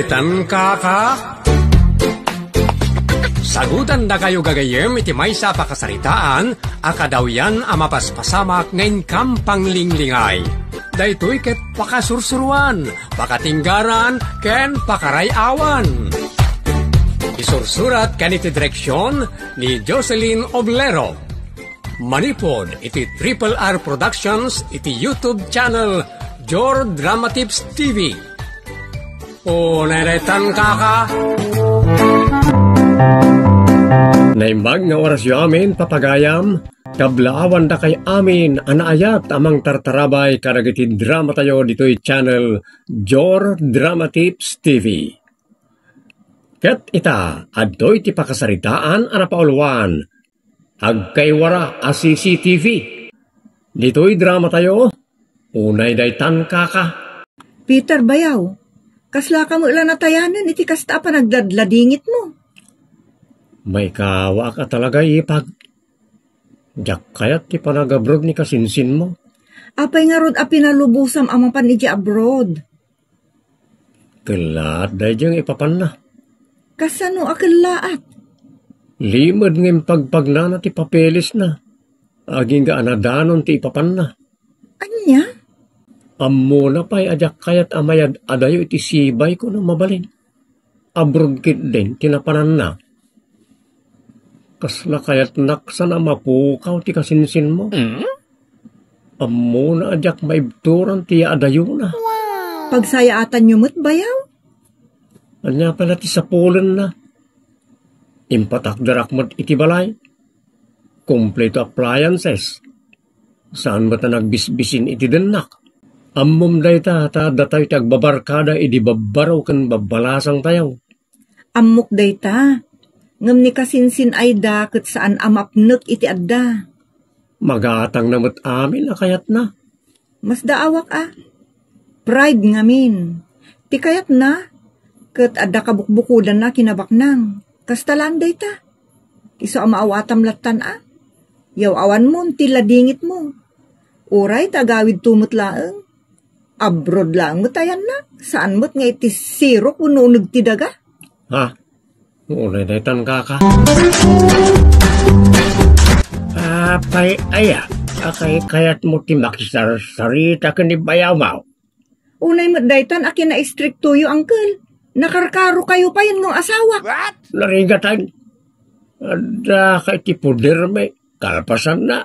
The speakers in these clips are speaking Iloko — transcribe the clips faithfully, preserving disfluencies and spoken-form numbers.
Tan kaka? Sagutandakayo gagayyem iti maysa a pakasaritaan a kadawyan a mapaspasamak nga inkam panglinglingay. Daytoy ket pakasursuruan, pakatinggaran, ken pakaray-awan. Isursurat ken iti direksion ni Jocelyn Oblero. Manipud iti Triple R Productions iti YouTube channel Jor Drama Tips T V. O, neretan kaka? Naimbag nga orasyo amin, papagayam, kablaawandakay amin a naayat a mangtartarabay kadagiti dramatayo ditoy channel Jor Drama Tips T V. Ket ita, adtoy ti pakasaritaan a napauluan. Agkaywara a C C T V. Ditoy dramatayo, unay daytan kaka. Peter, bayaw, kasla ka met la natayanen iti kasta a panagladladingitmo? Maikawaak a talaga, ipag. Diak kayat ti panag-abroad ni kasinsinmo. Apay ngarud a pinalubosam a mapan iti abroad? Kellaat daydiay nga ipapanna. Kasano a kellaat? Limed nga impagpagnana ti papelesna. Agingga a nadanon ti ipapanna. Ania? Ammona pay a diak kayat a mayad-adayo iti sibayko no mabalin. Abroad ketdin ti napananna. Kasla kayatnak saan a mapukaw ti kasinsinmo. Mm? Ammona a diak maibturan ti yaadayona. Pagsayaatanyo met, bayaw? Ania pay la ti sapulenna? Impatakderak met iti balay. Kompleto appliances. Saan met a nagbisbisin iti dennak. Ammom dayta ta adda tayo ti agbabarkada idi babbaro ken babbalasang tayo. Ammok dayta, ngem ni kasinsin Aida ket saan a mapnek iti adda. Magatangna met amin a kayatna. Masdaawak a. Pride ngamin. Ti kayatna, ket adda kabukbukodanna kinabaknang. Kasta laeng dayta. Isu a maawatam lattan a. Yaw-awanmon ti ladingitmo. Uray ta agawidto met laeng. Abroad laeng met ayanna. Saan met nga iti sirok wenno uneg ti daga. Ha? Unay daytan kaka. Apay aya, a kaykayatmo ti makisarsarita ken ni bayawmaw? Unay met daytan a kinaistriktoyo, angkel. Nakarkarokayo pay ngem asawa. What? Narigatan. Adda kay ti podermi, kalpasanna,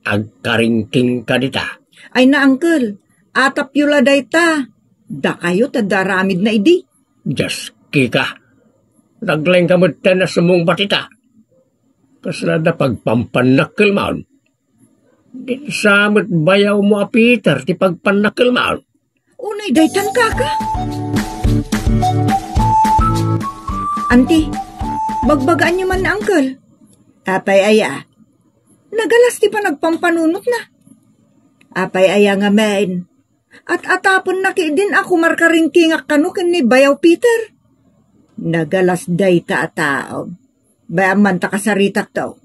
agkaringking ka dita. Ay na, angkel. Atapyo la dayta. Dakayo ta daramidna idi. Dios, kika. Naglaing ka met ten a sumungbat ita. Kasla da pagpampannak kelmaon. Di sa met bayawmo a Peter ti pagpannak kelmaon. Unay daytan kaka. Anti, bagbagaanyo man ni angkel. Apay aya? Nagalas ti panagpampanunotna. Apay aya ngamin? At-atapenna ketdin a kumarkaringkingak kano ken ni bayaw Peter. Nagalas dayta a tao. Bay-am man ta kasaritakto.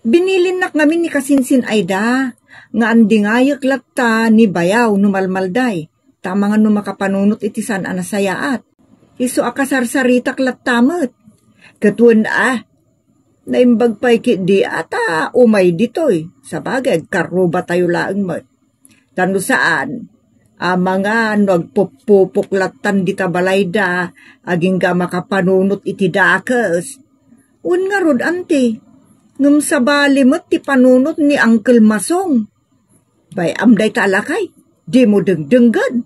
Binilinnak ngamin ni kasinsin Aida nga andingayek latta ni bayaw no malmalday, ta amangan no makapanunot iti saan a nasayaat. Isu a kasarsaritak latta met. Ket wen a, naimbag pay ketdi a ta umay ditoy, sabagay agkarrubatayo laeng met. Ta no saan, amangan no agpuppupok lattan dita balayda, agingga makapanunot iti dakes. Wen ngarud, anti, ngem sabali met ti panunot ni Uncle Masong. Bay-am dayta a lakay, dimo dengdenggen.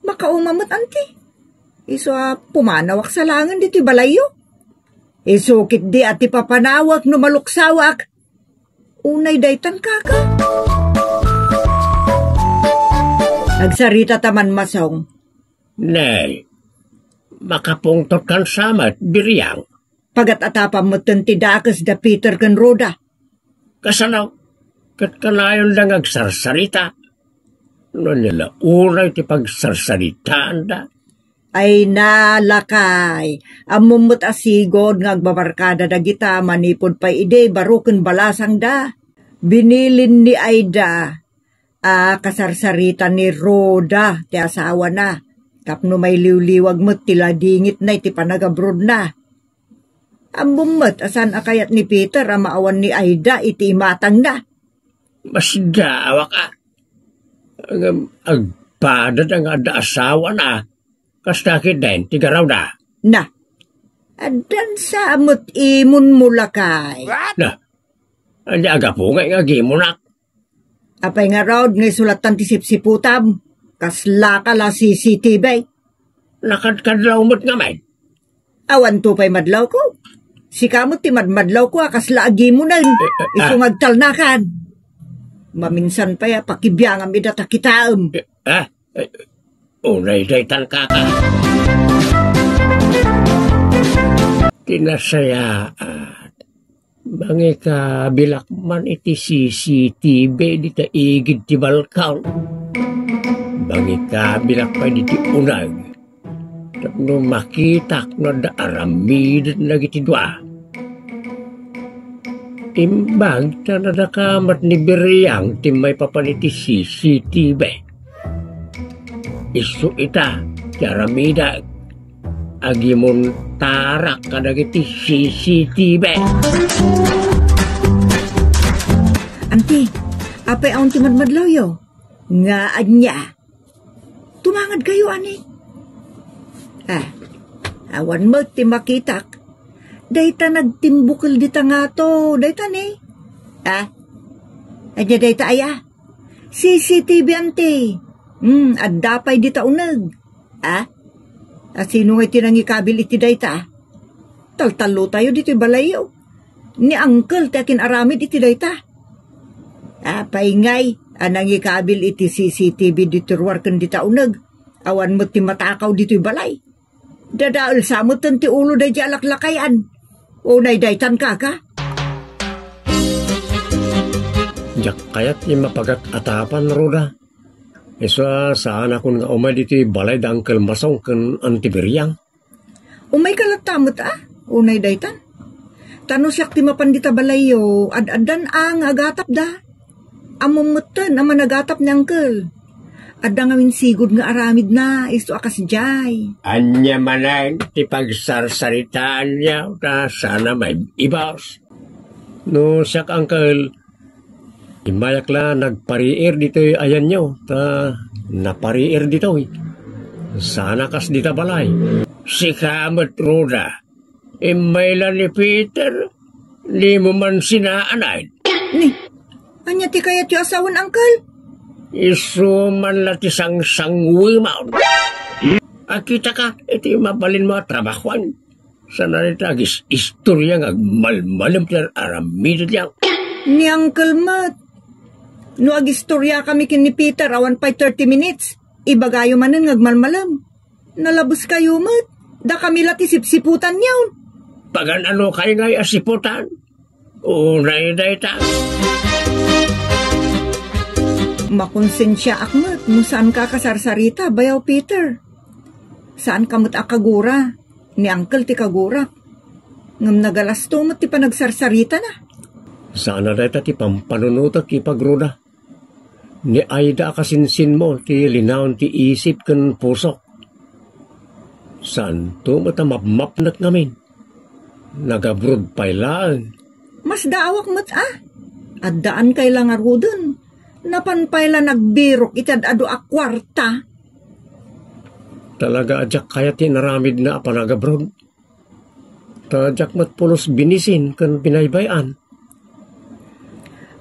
Makauma met, anti. Isu a pumanawak sa laengen ditoy balayyo. Isu ketdi a ti papanawak no maluksawak. Unay daytan, kaka. Agsarita ta man, Masong. Nay, makapungtot kan samet, Biriang. Pagat-atapam metten ti dakes da Peter ken Rhoda. Kasano? Ket kanayonda nga agsarsarita? No ania la uray ti pagsarsaritaanda? Ay na, lakay, ammom met a sigud nga agbabarkada dagita manipud pay idi baro ken balasangda. Binilin ni Aida a kasarsarita ni Rhoda ti asawana. Tapno mailiwliwag met ti ladingitna iti panagabrodna. Ammom met a saan a kayat ni Peter a maawan ni Aida iti imatangna. Masdaawak a. Ngem agpadada nga adda asawana. Kasta ketdin ti garawda. Na, addan sa met imon mo lakay. Na, ania a gapu nga agimunak? Apay ngarud nga isulatan ti sipsiputam? Kaslaka la C C T V. Nakadkadlaw met ngamin. Awan to pay madlawko. Sika met ti madmadlawko a kasla agimunen. Eh, eh, Isu ah. nga agtalnakan. Maminsan pay a pakibiangam ida ta kitaem. Eh, ah? Eh, unay daytan kaka. Ti nasayaat. Mangikabilak man iti C C T V dita igid ti balkon. Mangikabilak pay diti uneg. Tapno makitak no adda aramiden dagiti dua. Imbag ta nadakamat ni Biriang ti maipapan iti C C T V. Isu ita ti aramidek. Agimuntarak kadagiti C C T V. Anti, apay awan ti madmadlawyo? Nga ania? Tumangad kayo, ani? Ah, awan met ti makitak. Dayta nagtimbukel dita ngato, dayta ni? Ah, ania dayta aya? C C T V anti. Hmm, adda pay dita uneg. Ah? A sino nga iti nangikabil iti dayta? Taltallotayo ditoy balayyo. Ni Uncle ti akin-aramid iti dayta. Apay ngay a nangikabil iti C C T V ditoy ruar ken dita uneg? Awan met ti matakaw ditoy balay. Dadael sa meten ti ulo daydi a laklakayan. Unay daytan kaka. Diak kayat ti mapagat-atapan, Roda. Isu a saanakon nga umay ditoy balay da Uncle Masong ken Auntie Biriang. Umayka latta met a, unay daytan. Ta no siak ti mapan dita balayyo, ad-addan a nga agatapda. Ammom metten a managatap ni Uncle. Adda ngamin sigud nga aramidna, isu a kasdiay. Ania manen ti pagsarsaritaanyo, ta saan a maib-ibus? No siak, Uncle, immayak la nagpariir ditoy ayanyo, ta napariir ditoy. Saan a kas dita balay. Sika met, Roda. Immay la ni Peter, dimo man sinaanay. Ni, ania ti kayatyo a sawen, Uncle? Isu man la ti sangsangwemon. Akitaka iti mabalinmo a trabahoan. Saan a dayta agis-istorya nga agmalmalem ti ar-aramidek. Ni Uncle met. No agistoryakami ken ni Peter, awan pay thirty minutes, ibagayo manen nga agmalmalem. Nalabeskayo met. Dakami la ti sipsiputanyo. Pagan-anokay ngay a siputan? Unay dayta. Makonsensiaak met no saanka a kasarsarita, Bayaw Peter. Saanka met a kagura. Ni Uncle ti kagurak. Ngem nagalasto met ti panagsarsaritana. Saan a dayta ti pampanunotek, Ipag Roda. Ni Aida a kasinsinmo ti linaon ti isip ken pusok. Saanto met a mapmapnek ngamin. Nagabrod pay laeng. Masdaawak met a. Addaan kay la ngaruden. Napan pay la nagbirok iti ad-adu a kuarta. Talaga a diak kayat ti inaramidna a panagabrod. Ta diak met pulos binisin ken binaybay-an.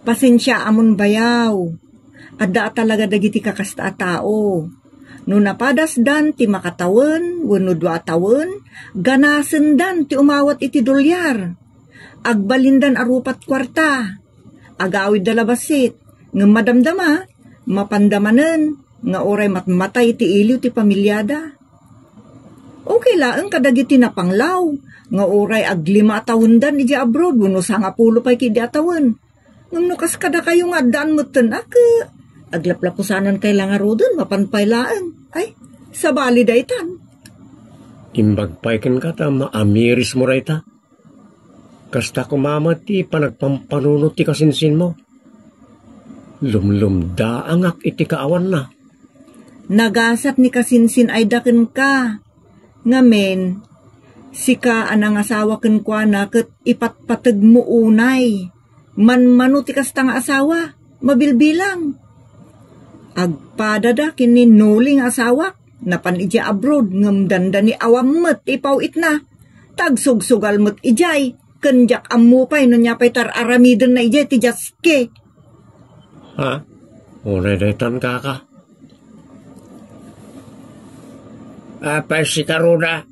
Pasensiaamon, Bayaw. Adda a talaga dagiti kakasta a tao. No napadasdan ti makatawen wenno dua a tawen, ganasendan ti umawat iti dolyar. Agbalindan a rupat kuarta. Agawidda la bassit, ngem madamdama, mapanda manen nga uray matmatay iti iliw ti pamiliada. Okay laeng kadagiti napanglaw nga uray aglima a tawendan idiay abroad wenno sangapulo pay ketdi a tawen. Ngem no kas kadakayo nga addaan metten a ke, aglaplapusanan kay la ngaruden, mapan pay laeng. Ay, sabali daytan. Imbag pay kenka ta maamirismo dayta. Kasta koma met ti panagpampanunot ti kasinsinmo. Lumlumdaangak iti kaawanna. Nagasat ni kasinsin-ayda kenka. Ngamin, sika a nangasawa kenkuana ket ipatpategmo unay. Manmano ti kasta nga asawa, mabilbilang. Agpadada ken ni Noli nga asawak, napan idiay abroad, ngem dandani awan met ti ipaw-itna. Ta agsugsugal met idiay, ken diak ammo pay no ania pay ti ar-aramidenna idiay ti jaski. Ha? Unay daytan, kaka. Apay sika, Roda?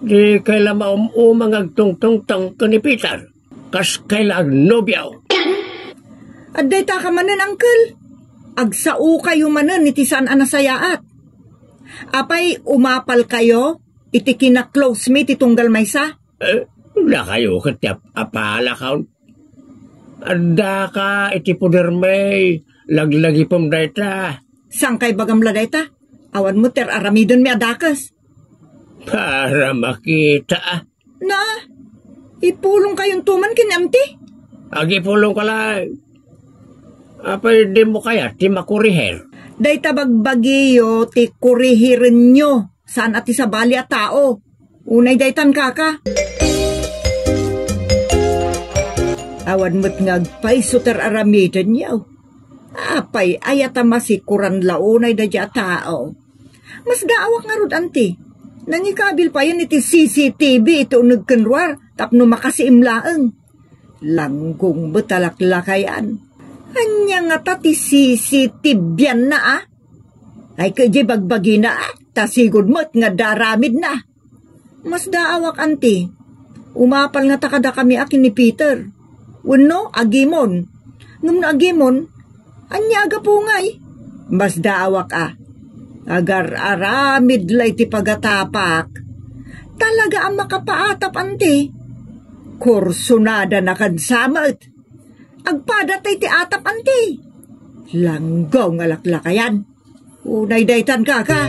Dikay la maum-uma nga agtungtungtong ken ni Peter. Kaskay la agnobio. Adda ita ka manen, uncle. Agsaokayo manen iti saan a nasayaat. Apay, umapalkayo iti kina-close mi ti tunggal maysa? Eh, dakayo ket ti ap-, apalakon. Addaka iti podermi, laglagipem dayta. Saan kay bagam la dayta? Awan met ti ar-aramidenmi a dakes. Para makita, ah. Na, ipulongkayonto man ken ni Auntie? Agipulongka laeng. Apay, dimo kayat ti makurihir? Dayta bagbagiyo ti kurihirenyo. Saan a ti sabali a tao. Unay daytan, kaka. Awan met nga agpayso ti ar-aramidenyo. Apay, aya ta masikuran la unay daydiay a tao. Masdaawak ngarud, Auntie. Nangikabil payen iti C C T V iti uneg ken ruar tapno makasiim laeng. Langgong met a laklakayan. Ania ngata ti C C T V-anna, a? Ay, ket diay bagbagina, a? Ta sigud met nga adda aramidna. Masdaawak, Auntie. Umapal ngata kadakami a ken ni Peter. Wenno, agimon. Ngem no agimon, ania a gapu ngay? Masdaawak a. Agar-aramid la iti pagatapak. Talaga a makapaatap, Auntie. Kursunada na ken sa met. Agpada tay ti atap, Auntie. Langgong a laklakayan. Unay daytan, kaka.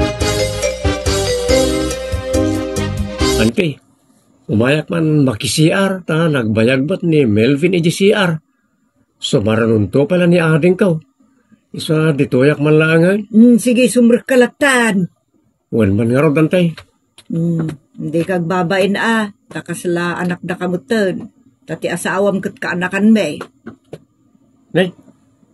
Auntie, umayak man maki-C R ta nagbayag met ni Melvin iti C R. Sumaranonto pay la ni adingko. Isu a ditoyak man laengen. Mm, sige, sumrekka lattan. Wen man ngarud, Auntie. Hmm, dika agbabain a, ta kasla anakdaka metten. Ta ti asawam ket kaanakanmi. Ne,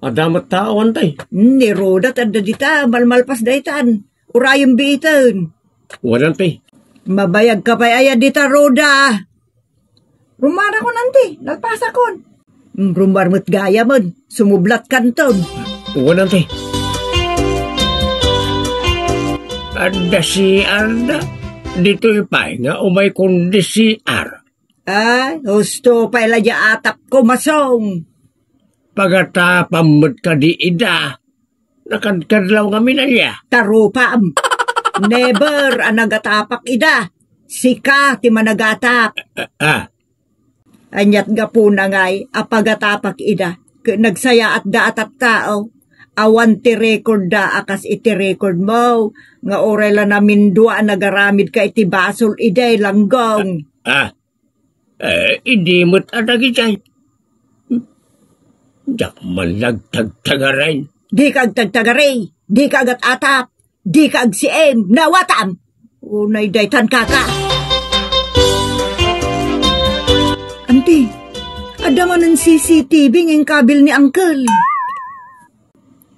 adda met tao, Auntie. Hmm, ni Roda ti adda dita, malmalpas daytan. Urayem biiten. Wen, Auntie. Mabayagka pay aya dita, Roda? Rummuarakon, Auntie, nalpasakon. Mm, rummuar met gayamen, sumublatkanton. Wen, Auntie. Adda C R da. Ditoy pay nga umaykon idi C R. Ay, husto pay la diay atapko, Masong. Pagatapam met kadi ida. Nakadkadlaw ngamin aya. Tarupam. Never a nagatapak ida. Sika ti managatap. Ah, ah. Aniat gapuna ngay a pagatapak ida ket nagsayaatda a tattao. Awan ti record da a kas iti record mo nga uray la namindua a nagaramidka iti basol idiay, Langgong. Ah, Eh, idi met a dagijay. Diak man la agtagtagari. Dika agtagtagari, dika agat-atap, dika agsiim, nawatam. Unay daytan, kaka. Auntie, adda manen C C T V nga inkabil ni Uncle.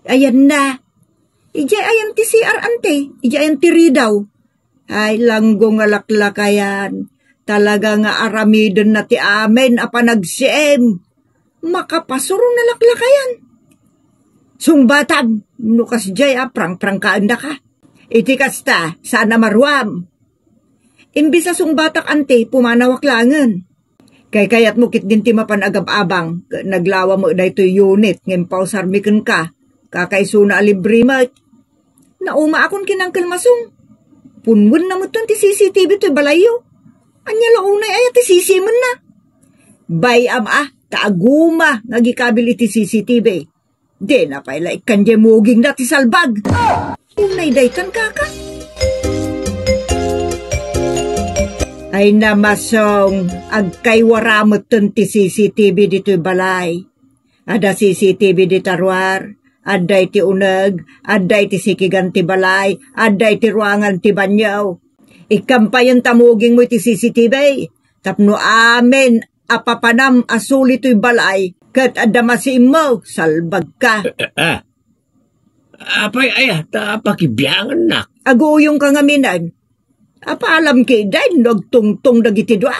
Ayanna. Idiay ayan ti C R, Auntie? Idiay ayan ti ridaw? Ay, Langgong a laklakayan. Talaga nga aramidenna ti amin a panagsiim. Makapasuro na laklakayan. Sungbatam, no kasdiay a prangprangkaendaka. Iti kasta, saan a maruam. Imbis a sungbatak, Auntie, pumanawak laengen. Kaykayatmo ketdin ti mapan agab-abang, ket naglawa met daytoy unit nga impausarmi kenka. Kakaisuna a libre met. Naumaakon ken Uncle Masong. Punwenna metten ti C C T V toy balayyo. Ania la unay aya ti sisimenna? Bay-am a, ta aguma nga agikabil iti C C T V. Dina pay la ikkan diay mugingna ti salbag. Unay daytan, kaka. Ay, Masong, agkaywara metten ti C C T V ditoy balay. Adda C C T V dita ruar. Adda iti uneg, adda iti sikigan ti balay, adda iti ruangan ti banio. Ikkampayen ta mugingmo iti C C T V tapno amin a papanam a suli toy balay ket adda masiimmo, salbagka. Eh, eh, eh. Apay aya ta pakibiangannak? Aguyongka ngamin. Apalam ketdin no agtungtong dagiti dua?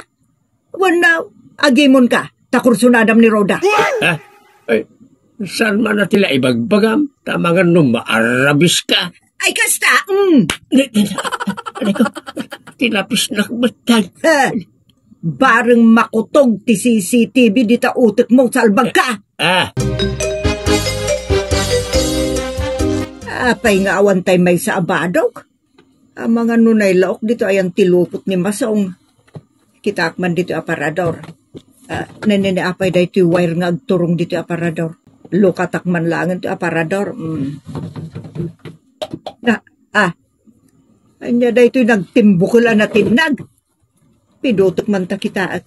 Wenno, agimonka, ta kursunadam ni Rhoda. Ha? Ay, saan man a ti la ibagbagam, ta mangan no maarabiska. Ay, kasta, mm. Aray ko, tinapisnak battag. Ha? Bareng makutog ti C C T V dita utekmo, salbagka. Ah. Apay nga awan tay maysa a badok? Amangan no nailaok ditoy ayan ti lupot ni Masong. Kitaak man ditoy aparador. Ah, nene, apay daytoy wire nga agturong ditoy aparador. Lukatak man laengen ti aparador. Mm. Na, ah. Ania daytoy nagtimbukel a natinnag? Pidutek man ta kitaek.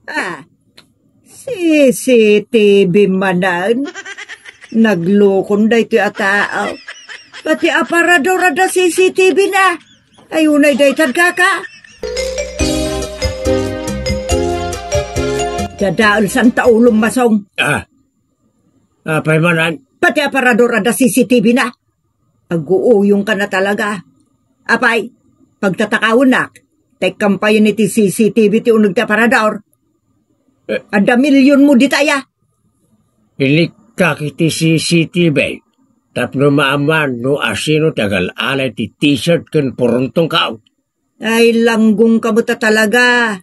Ah, C C T V manen? Naglukon daytoy a tao. Pati aparador adda C C T V na. Ay, unay daytan, kaka. Dadaelsan ta ulom, Masong. Ah, apay manen? Pati aparador adda C C T V na. Aguuyongka na talaga. Apay, pagtatakawennak, ta ikkampayen iti C C T V ti uneg ti aparador. Eh. Adda milionmo dita aya. Ilikkak iti C C T V tapno maaman no asino ti agal-alay ti T-shirt ken puruntongko. Ay, langgongka met a talaga.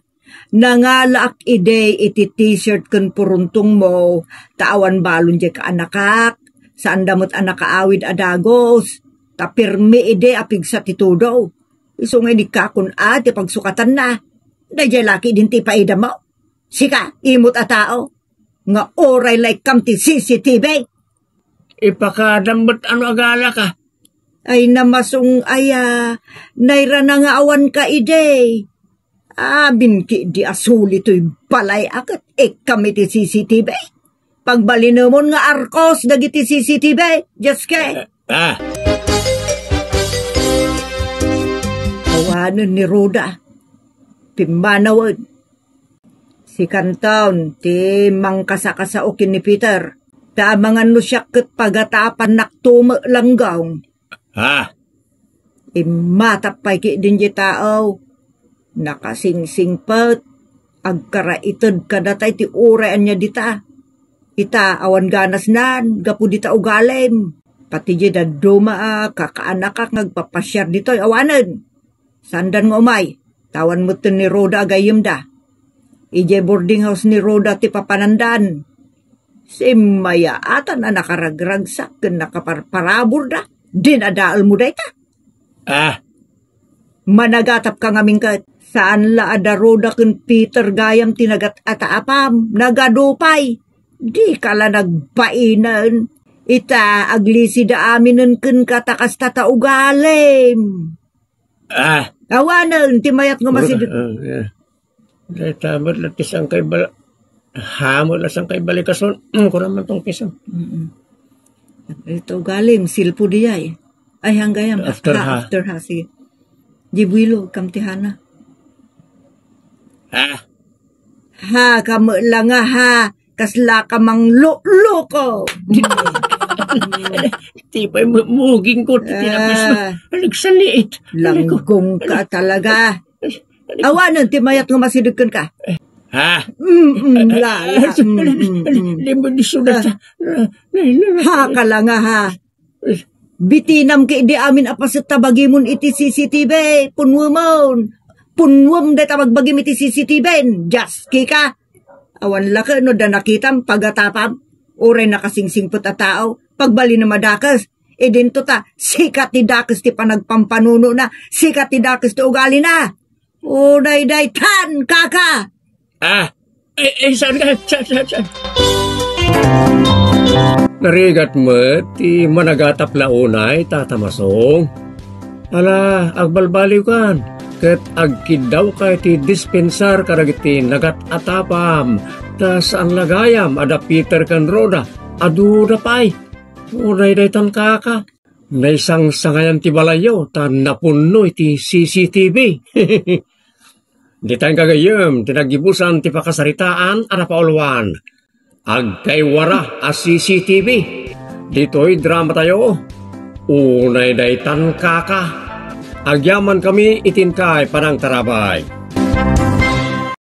Nangalaak idi iti T-shirt ken puruntongmo, ta awan balon diay kaanakak, saanda met a nakaawid a dagus, ta pirmi idi a pigsa ti tudo. Isu nga inikkakonda ti pagsukatanna. Daydiay la ketdin ti ipaidamo. Sika, imot a tao, nga uray la ikkam ti C C T V. Ipakadam met no agalaka. Ay, Masong aya, nairana nga awanka idi. Amin ketdi a suli toy balay a ket ikkam iti C C T V. Pagbalinemon nga arkos dagiti C C T V, Dios ke. Ah. Awanen ni Rhoda. Pimmanawen. Sikanton ti mangkasakasao ken ni Peter. Ta amangan no siak ket pagatapannakto met, langgong. Ha? Immatap pay ketdin diay tao. Nakasinsinpet. Agkaraited kadata iti uray ania dita. Ita, awan ganasnan gapu dita ugalim. Pati diay dadduma a kakaanakak nga agpapasiar ditoy, awanen. Saandan nga umay, ta awan metten ni Rhoda a gayyemda. Idiay boarding house ni Rhoda ti papanandan. Simmayaatan a nakaragragsak ken nakaparparaburda. Dinadaelmo dayta. Ah. Managatapka ngamin ket. Saan la a da Rhoda ken Peter gayam ti nagat-ataapam. Nagadu pay. Dika la nagbainen. Ita, aglisida aminen kenka ta kasta ta ugalim. Ah. Awanen ti mayat nga masidet. Ah, yeah. Dayta met la ti sangkay bal-, ha, met la sangkay balikason. Mm, kuram man tong piso. Mm-mm. Ito galim, silpo diay. Ay, hanggayam. After ha, ha. After ha, sige. Di builo, kam ti hana. Ha? Ha, kamo la nga ha. Kasla ka manglukloko. Ti pay mu-, muging ko, ti tinapis mo. Ah. Nagsaliit. Langgong ka talaga. Awanen ti mayat nga masidekken ka. Ha? Mm, mm, la, la. Mm, mm, mm. Di mo di sulat sa. Ah. Ha ka la nga, ha? Bitinam ket idi amin a paset ta bagimon iti C C T V, punwemon. Punwem dayta bagbagim iti C C T V, Dios, kika. Awan la ket no da nakitam, pagatapam. Uray nakasingsingpet a tao, pagbalinem a dakes. Idinto ta, sika ti dakes ti panagpampanunona, sika ti dakes ti ugalina. O, daydiay tan, kaka! Ah, eh, eh, saan ka? Saan, saan, saan? Narigat met ti managatap la unay, Tata Masong. Ala, agbalbaliwkan, ket agkiddawka iti dispensar kadagiti nagat-atapam, ta saan la gayam a da Peter ken Rhoda. Adu da pay. Uray daytan kaka. Naisangsangayan ti balayyo ta napunno iti C C T V. Ditan gagayyem ti naggibusan ti pakasaritaan a napauluan. Agkaywara a C C T V. Ditoy dramatayo. Unay daytan kaka. Agyaman kami iti inkay panangtarabay.